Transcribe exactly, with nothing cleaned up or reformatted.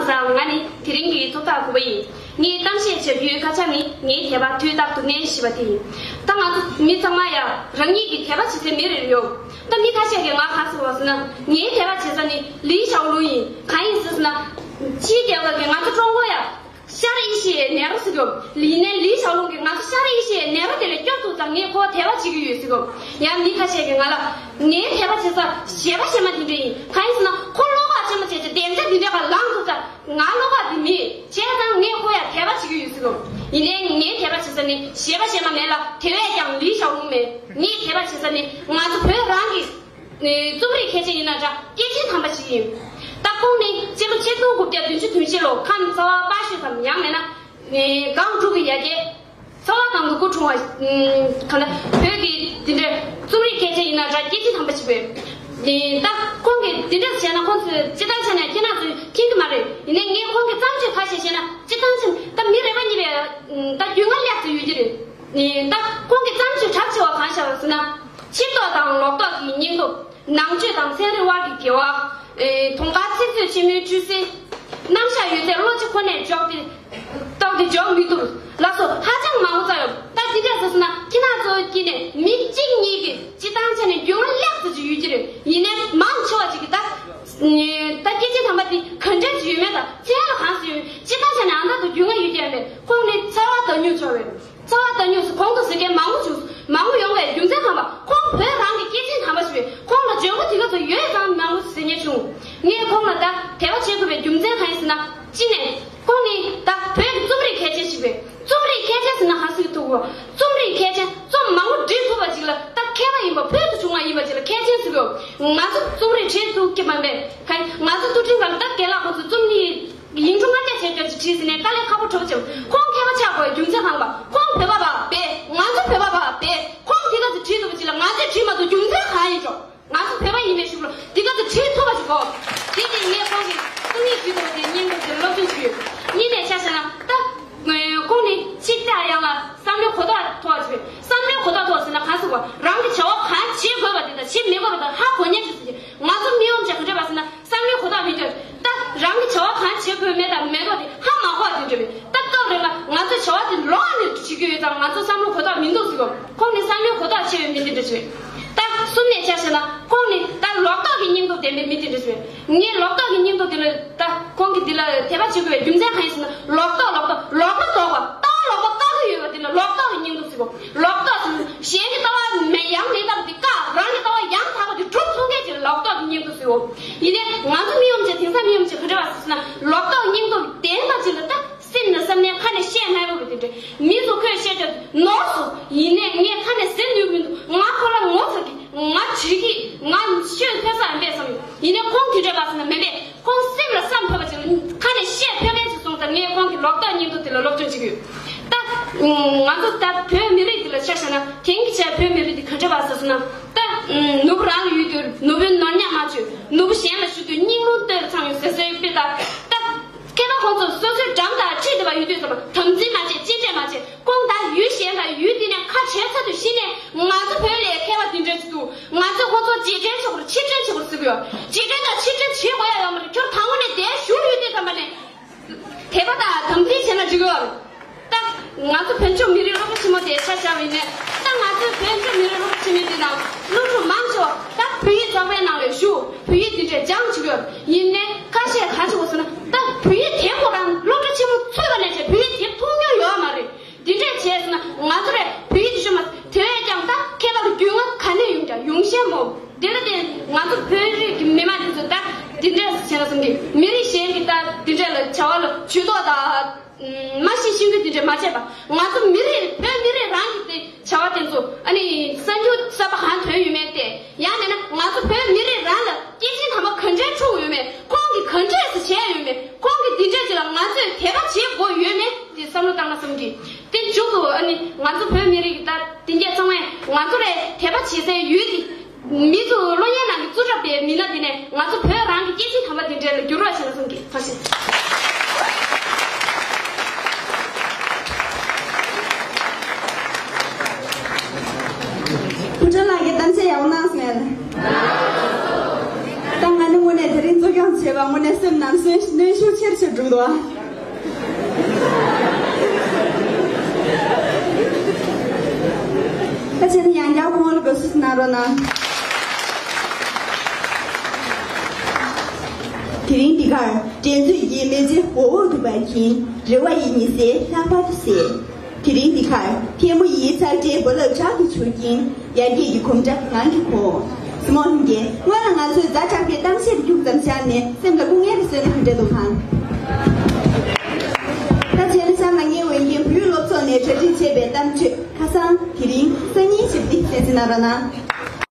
ང་ནི་དེ་རིང་གི་ཐོག་མཐའ་དགུ་པ་ཡིན། ངས་གཏམ་བཤད་བྱ་རྒྱུའི་སྐད་ཆ་ནི་ངའི་དད་པ་དུས་རྟག་ཏུ་གནས་ཞེས་པ་དེ་ཡིན། ད་ང་ཚོ་མི་ཚང་མ་ཡང་རང་ཉིད་ཀྱི་དད་པ་བྱེད་སའི་མི་རེ་རེ་ཡོད། ད་མི་ཁ་ཤས་ཀྱིས་ང་ག་ཟེར་བ་ཟེར་ན། ངའི་དད་པ་བྱེད་ས་ནི་ལི་ཞའོ་ལུང་ཡིན། གང་ཡིན་ཟེར་ན། ཕྱིའི་རྒྱལ་ཁབ་ཀྱིས་ང་ཚོ་ཀྲུང་གོ་ཡ་ཤར་ཨེ་ཤི་ཡའི་ནེ་རོ་ཟེར་གྱི་ཡོད། ཡིན་ནའི་ལི་ཞའོ་ལུང་གིས་ང་ཚོ་ཤར་ཨེ་ཤི་ཡའི་ནེ་རོ་དེ་ལས་སྐྱོབ་ཐུབ་ཙང་ངས་ཁོར་དད་པ་བྱེད་ཀྱི་ཡོད་ཟེར་གྱི་ཡོད། ཡང་མི་ཁ་ཤས་ཀྱིས་ང་ལ་ངའི་དད་པ་བྱེད་ས་གཞས་པ་གཞས་མ་དེ་འདྲ་ཡིན། གང་ཡིན་ཟེར་ན་ཁོ་བློ་ཁོག་ཆེན་པོ་བྱས་བྱས་བདེ་འཇགས་དེ་འདྲའི་ཁར་ལངས་ཐུབ་ཙང་ང་བློ་ཁོག་དེ་མེད། བྱས་ཙང་ངས་ཁོར་ཡང་དད་པ་བྱེད་ཀྱི་ཡོད་ཟེར་གྱི་ཡོད། ཡིན་ནའི་ངའི་དད་པ་བྱེད་ས་ནི་གཞས་པ་གཞས་མ་མེད་ལ། དེ་བས་ཀྱང་ལི་ཞའོ་ལུང་མེད། ངའི་དད་པ་བྱེད་ས་ནི་ང་ཚོ་བོད་རང་གི་རྩོམ་རིག་མཁས་ཅན་ཡིན་ན་འདྲ། སྐྱེས་ཆེན་དམ་པ་ཞིག་ཡིན། ད་ཁོང་ནི་སྤྱི་ལོ་ཆིག་སྟོང་དགུ་བརྒྱ་བདུན་ཅུ་དོན་བཞི་ལོ་ཁམས་ཚ་བ་དཔའ་ཤོད་དམ་ཡང་མིན་ན་སྒང་དྲུག་གི་ཡ་གྱལ། ཚ་བ་སྒང་དུ་སྐུ་འཁྲུངས་པ། གང་ལྟར་བོད་ཀྱི་འདི་འདྲའི་རྩོམ་རིག་མཁས་ཅན་ཡིན་ན་འདྲ། སྐྱེས་ཆེན་དམ་པ་ཞིག་རེད། ད་ཁོང་གིས་འདི་འདྲ་བྱས་ན་ཁོང་ཚོས་སྤྱིར་བཏང་ཆ་ནས་ཁྱེད་རང་ཚོས་མཁྱེན་གྱི་མ་རེད། ཡིན་ནའི་ངས་ཁོང་གི་བརྩམས་ཆོས་ཁ་ཤས་བཤད་ན། སྤྱིར་བཏང་ཆ་ནས་ད་མི་རེ་བ་གཉིས་པའི་ད་རྒྱུས་མངའ་ལེགས་ཙམ་ཡོད་ཀྱི་རེད། ད་ཁོང་གི་བརྩམས་ཆོས་གྲགས་ཆེ་བ་གང་ཞིག་ཡིན་ཟེར་ན། ཕྱིར་རྟོག་དང་ལོག་རྟོག་གི་སྙིང་སྟོབས། ནང་ཆོས་དང་ཚན་རིག་དབར་གྱི་འགལ་བ། ཨེ། དུང་དཀར་ཚིག་མཛོད་ཆེན་མོའི་འཁྲུལ་སེལ། རྣམ་གཞག་ཡོད་ཚད་བློ་གཅིག་ཁོ་ནས་འཇོག་སྟེ། རྟོགས་ཏེ་འཇོག་མི་ཐུབ། ལགས་སོ། ཧ་ཅང་མང་པོ་ཙམ་ཡོད། ད་འདི་འདྲ་ཟེར་སོང་ན་ཁྱེད་རང་ཚོའི་དཀྱིལ་ནས་མི་གཅིག་གཉིས་ཀྱིས་སྤྱིར་བཏང་ཆ་ནས་རྒྱུས་མངའ་ལེགས་ཙམ་ཅིག་ཡོད་ཀྱི་རེད། ཡིན་ནའི་མང་ཆེ་བ་ཅིག་གིས་ད། ད་སྐྱེས་ཆེན་དམ་པ་འདི་ག་འདྲ་ཅིག་ཡོད་མེད་དང་། མཚན་ལ་གང་ཟེར་ཡོད་མེད་སྤྱིར་བཏང་ཆ་ནས་ཨ་མདོ་དུ་རྒྱུས་མངའ་ཡོད་ཀྱི་ཡོད་མེད། ཁོང་ནི་ཚ་བ་མདའ་སྨྱུག་ཆགས་པས། ཚ་བ་མདའ་སྨྱུག་ཟེར་གོང་དུ་ཟེར་མཁན་མང་པོ་བྱུང་། མང་པོ་ཡོང་བའི་རྒྱུ་མཚན་གང་པ་ཞིག་རེད། ཁོང་བོད་རང་གི་སྐྱེས་ཆེན་དམ་པ་ཞིག་རེད། ཁོང་ལ་འཇོན་པོ་དེ་ག་ཚོད་ཡོད་ཙང་མང་པོ་ཟེར་མཁན་བྱུང་། ངས་ཁོང་ལ་ད་དད་པ་བྱེད་དགོས་པའི་རྒྱུ་མཚན་གང་ཡིན་ཟེར་ན། གཅིག་ནས་ཁོང་ནི་ད་བོད་ཀྱི་རྩོམ་རིག་མཁས་ཅན་ཞིག་རེད། རྩོམ་རིག་མཁས་ཅན་ཟེར་ན་ག་ཟེར་གྱི་འདུག་གོ། རྩོམ་རིག་མཁས་ཅན། རྩོམ་མང་པོ་འབྲི་ཐུབ་པ་ཅིག་ལ་ད་མཁས་པ་ཡིན་པ། བོད་དུ་བྱུང་བ་ཡིན་པ་ཅིག་ལ་མཁས་ཅན་ཟེར་གྱི་ཡོད། ང་ཚོ་རྩོམ་རིག་བྲིས་ཐུབ་ཀྱི་མ་རེད། ག་ང་ཚོ་ཐུབ་ཕྲན་ཁང་ད་རྒན་ལགས་ཁོང་ཚོ་རྩོམ་རིག་ཡིག་འབྲུ་ལྔ་བརྒྱ་བྱས་བརྒྱ་ཅིག་བྲིས་ཟིན་ནས་དཀའ་ལས་ཁག་པོ་གྲུབ་ཅིང་། ཁོང་མཁས་པ་ཆགས་དགོས་རྒྱུ་མཚན་གང་པ། ཁོང་བོད་པ་བ་པས། ང་ཚོ་བོད་པ་བ་པས། ཁོང་དེ་ག་ཚོད་བྲིས་ཐུབ་པ་ཅིག་ལ་ང་ཚོས་བྲིས་མ་ཐུབ་རྒྱུ་མཚན་གང་ཡིན་འགྲོ། ང་ཚོ་བོད་པ་ཡིན་པའི་གཞུག་ལ་དེ་ག་ཚོད་བྲིས་ཐུབ་པ་ཞིག་དགོས། དེ་ནི་ངས་ཁོང་གི་རྩོམ་ཡིག་བྲིས་ཐུབ་པ་དེ་སྙིང་སྟོབས་དེ་སློབ་སྦྱོང་བྱེད་ཡོད། གཉིས་ནས་ཆ་བཞག་ན་ད། ཁོང་ནི་ཕྱི་ལྟ་ཡང་ལ་བསམ་བློའི་གོ་རྟོགས་མཐོ་བ་ཞིག་རེད། བསམ་བློའི་གོ་རྟོགས་མཐོ་བ་ཟེར་ན་གང་ཟེར་བ། རང་གི་བྱ་བ་གང་བྱེད་དགོས་པ་དེ་དང་བྱེད་མི་དགོས་པ་དང་ཧ་གོ་མཁན་ཞིག་ཟེར་གྱི། ང་ཚོ་མི་དབང་ཆེ་ག་འདྲ་བ་ཟེར་ན། བསམ་བློའི་གོ་རྟོགས་མི་ཐོན། ད་རང་གི་བྱ་བ་གང་བྱེད་དགོས་མེད་དང་མེད་མདོག་དེ་ཧ་མ་གོ་བ་དེ་འདྲ་རེད། ད་སྐབས་རེ་ལ་ང་ཚོའི་བྱ་བ་དེ་ལོག་ནས་བྱེད་ཀྱི་ཡོད་ཙང་ང་ཚོ་བསམ་བློ་གོ་རྟོགས་མི་འདུག་ཟེར་གོ། ཁོང་ནི་བསམ་བློའི་གོ་རྟོགས་ཆེ་བའི་མི་དེ་འདྲ་ཞིག་རེད། ད་གསུམ་ནས་ཆ་བཞག་ན་ཁོང་ནི་ད་ལོག་རྟོག་གི་སྙིང་སྟོབས་ལྡན་པའི་མི་དེ་འདྲ་ཞིག་རེད། ངས་ལོག་རྟོག་གི་སྙིང་སྟོབས་དེ་ལ་ད་ཁོང་གིས་འདི་ལ་དད་པ་བྱེད་དགོས་པའི་རྒྱུ་མཚན་གང་ཡིན་ཟེར་ན། ལོག་རྟོག་ལོག་རྟོག་ལོག་པ་རྟོགས་པ། ལྟ་བ་ལོག་པ་བཀག་གི་ཡོད་པ་དེ་ལ་ལོག་རྟོག་གི་སྙིང་སྟོབས་ཟེར་གོ། ལོག་རྟོག་ཟེར་ན་གཞན་གྱི་ལྟ་བ་མེད་ཡང་མེད་ལྟ་བུ་དེ་བཀག་རང་གི་ལྟ་བ་ཡང་དག་པ་དེ་སྒྲུབ་ཐུབ་མཁན་དེ་ལ་ལོག་རྟོག་གི་སྙིང་སྟོབས་ཟེར་གོ། ཡིན་ནའི་ང་ཚོ་མི་ཡོང་ཆེ་དེང་སང་མི་ཡོང་ཆེ་ག་འདྲ་བ་ཟེར་ན། ལོག་རྟོག་སྙིང་སྟོབས་ལྡན་པ་ཅིག་ལ་ད་སེམས་ལ་བསམ་ནས་ཁ་ནས་བཤད་སླ་པོ་རེད་དེ་འདྲ། མི་ཚོ་ཁོས་བཤད་རྒྱུ་ནོར་སོང་། ཡིན་ནའི་ངས་ཁ་ནས་ཟེར་ནུས་མི་འདུག་ང་ཁོ་ལ་ངོ་ཚ་གི། ང་བྲིས་གི། ང་ཤོད་ཕོད་ས་ཡིན་པས་བསམ་ཡོད། ཡིན་ནའི་ཁོང་དེ་འདྲ་བ་ཟེར་ན་མེད་པས། ཁོང་སེམས་ལ་བསམ་ཕོད་པ་ཅིག་ལ་ཁ་ནས་བཤད་ཕོད་མཁན་ཅིག་སོང་ཙང་ངས་ཁོང་གི་ལོག་རྟོག་སྙིང་སྟོབས་དེ་ལ་སློབ་སྦྱོང་བྱེད་ཀྱི་ཡོད། ད་ང་ཚོ་ད་བོད་མི་རིགས་འདི་ལ་ཆ་བཞག་ན། དེང་གི་ཆར་བོད་མི་རིགས་འདི་ག་འདྲ་བ་ཟེར་སོང་ན། ད་ནོར་བུ་རང་ལ་ཡོད་དུས་ནོར་བུའི་ནོར་ཉམས་མ་བཅོས། ནོར་བུ་གཞན་ལ་ཞུ་དུས་སྙིང་རླུང་སྟོད་ལ་འཚང་ཡོང་ཟེར་ཟེར་ཡོད་པས། ད་ད་མཁས་པ་ཁོང་ཚོ་སོ་སོའི་འགྲམ་དང་འཁྲིས་བསྡད་པ་ཡོད་དུས་ཙམ་དམ་འཛིན་མ་བྱེད། གཅེས་སྤྲས་མ་བྱེད། ཁོང་ད་ཡུལ་གཞན་དང་ཡུལ་འདི་ནས་ཁ་བྲལ་ཚར་དུས་གཞི་ནས་ང་ཚོ་བོད་ལས་མཁས་པ་འདི་འདྲ་ཅིག་འདུག་ང་ཚོས་ཁོང་ཚོ་རྗེས་དྲན་བྱེད་དགོས་རེད། ཕྱིར་དྲན་བྱེད་དགོས་རེད་ཟེར་གི་ཡོད། རྗེས་དྲན་དང་ཕྱིར་དྲན་བྱེད་དགོས་ཡ་ཡོད་མ་རེད། ཁྱོད་དང་པོ་ནས་དེར་བཞུགས་ཡོད་དུས་ཙམ་པ་ནས་དད་པ་དང་དམ་འཛིན་བྱས་ན་འགྲིག་གི་ཡོད་རེད། ད་ང་ཚོ་བོད་ལྗོངས་མི་རིགས་སློབ་གྲྭ་ཆེན་མོ་དེ་ཆ་བཞག་པ་ཡིན་ནའི། ད་ང་ཚོའི་བོད་ལྗོངས་མི་རིགས་སློབ་གྲྭ་ཆེན་མོའི་དེ་ནང་སློབ་ཕྲུག་མང་ཆེ་བ་ད་བོད་ཡིག་ཚོགས་པའི་ནང་ལ་ཞུགས། བོད་ཡིག་འདི་འདྲས་སྦྱངས་བྱེད་ཀྱི་ཡོད་རེད། ཡིན་ནའི་ཁ་ཤས་ག་རེ་བྱེད་དགོས་ཟེར་ན། ད་བོད་ཡིག་དེབ་ཁོ་རང་སློབ་གྲྭ་ཆེན་མོ་ཚུད་པ་ནས་བྱས་བོད་ཡིག་དེབ་མཐོང་མྱོང་ཡོད་མ་རེད། འདི་འདྲས་བྱས་ཟེར་ན་ང་ཚོ་རེད་བོད་ཡིག་འདི་ཤོད་མ། དེ་བས་ཀྱང་ད་མཁས་པ་གི་རྒྱུས་མངའ་ག་ནས་ཡོང་ཀྱང་ཡོང་ཤེས་མོ། དེ་ལ་བརྟེན་ང་ཚོ་བོད་རིགས་ཀྱི་མི་མང་འདི་ཚོ་ད་འདི་འདྲས་བྱས་ན་བསམ་གི། མི་རིགས་གཞན་གྱི་ད་འདི་འདྲས་ལ་བྱ་བ་ལ་ཇུས་གཏོགས་དང་མ་ཤེས་ཤེས་ཀྱི་འདི་འདྲས་མ་བྱས་པ། ང་ཚོ་མི་རིགས་བོད་མི་རིགས་རང་གི་དེ་བྱ་བ་དེ་ཚོ། ཨ་ནི་གསར་འགྱུར་གསར་པ་གང་ཐོན་ཡོད་མེད་དེ། ཡང་མིན་ན་ང་ཚོ་བོད་མི་རིགས་རང་ལ་སྐྱེས་ཆེན་དམ་པ་ག་འདྲའི་འཁྲུངས་ཡོད་མེད། ཁོང་གིས་ག་འདྲས་སེ་བྱས་ཡོད་མེད། ཁོང་གིས་འདི་འདྲས་ཅིག་ལ་ང་ཚོས་དད་པ་བྱེད་དགོས་ཡོད་མེད་དེ་བསམ་བློ་བཏང་ན་བསམ་གི། དེ་མཇུག་ཏུ་ཨ་ནི་ང་ཚོ་བོད་མི་རིགས་ཀྱི་ད་དེ་འདྲས་ཚང་མས་ང་ཚོ་རེད་དད་པ་བྱེད་སའི་ཡུལ་དེ། མི་ཚོ་གློག་བརྙན་ནང་གི་རྩོམ་འཁྲབ་པའི་མི་སྣ་དེ་ནས་ང་ཚོ་བོད་རང་གི་སྐྱེས་ཆེན་དམ་པ་དེ་འདྲ་ལ་འགྱུར་བ་བྱེད་ན་བསམ་གི། ཐུགས་རྗེ་ཆེ། ཕུར་སྒྲོན་ལགས་ཀྱིས་གཏམ་བཤད་ཡག་པོ་གནང་སོང་ངས། ད་ང་ནི་དངོས་གནས་དེ་རིང་གཙོ་སྐྱོང་བྱས་པ། དངོས་གནས་སེམས་ནང་གནོན་གནོན་ཤུགས་ཆེར་ཆེར་འགྲོ་འདུག་ཨ། ད་ཕྱིན་ཡང་བསྐྱར་ཁོང་ལ་དགའ་བསུ་གནང་རོགས་གནང་། དེ་རིང་འདི་གར་འགྲན་རྩོད་ཀྱི་མེ་ལྕེ་འོག་འོག་ཏུ་འབར་གྱིན། རེ་བ་ཡི་ཉི་ཟེར་ལྷག་པར་དུ་གསལ། དེ་རིང་འདི་གར་ཐལ་མོ་ཡི་ཚ་འདྲའི་རྦ་རླབས་བྲག་ཏུ་འཕྱུར་གྱིན། ཡར་རྒྱས་ཀྱི་གོམ་སྒྲ་ངང་གིས་གོ། སི་མོ་ལྷུན་རྒྱས། སྔོན་ལ་ང་ཚོས་ཛ་དྲག་པའི་གཏམ་བཤད་རྒྱུགས་ཙམ་བཞག་ནས་སེམས་ལ་སྐུ་ངལ་གྱི་བསོད་ནམས་སྤྲད་འདུག་གང་། ད་བྱས་ན་གཤམ་ལ་ངའི་འོས་འགན་བོད་ཡིག་སློབ་ཚོགས་ནས་གྲ་སྒྲིག་བྱས་པའི་གཏམ་བརྗོད་ཁ་སང་དེ་རིང་སང་ཉིན་ཞིག་འདི་གསན་གཟིགས་གནང་རོགས་གནང་།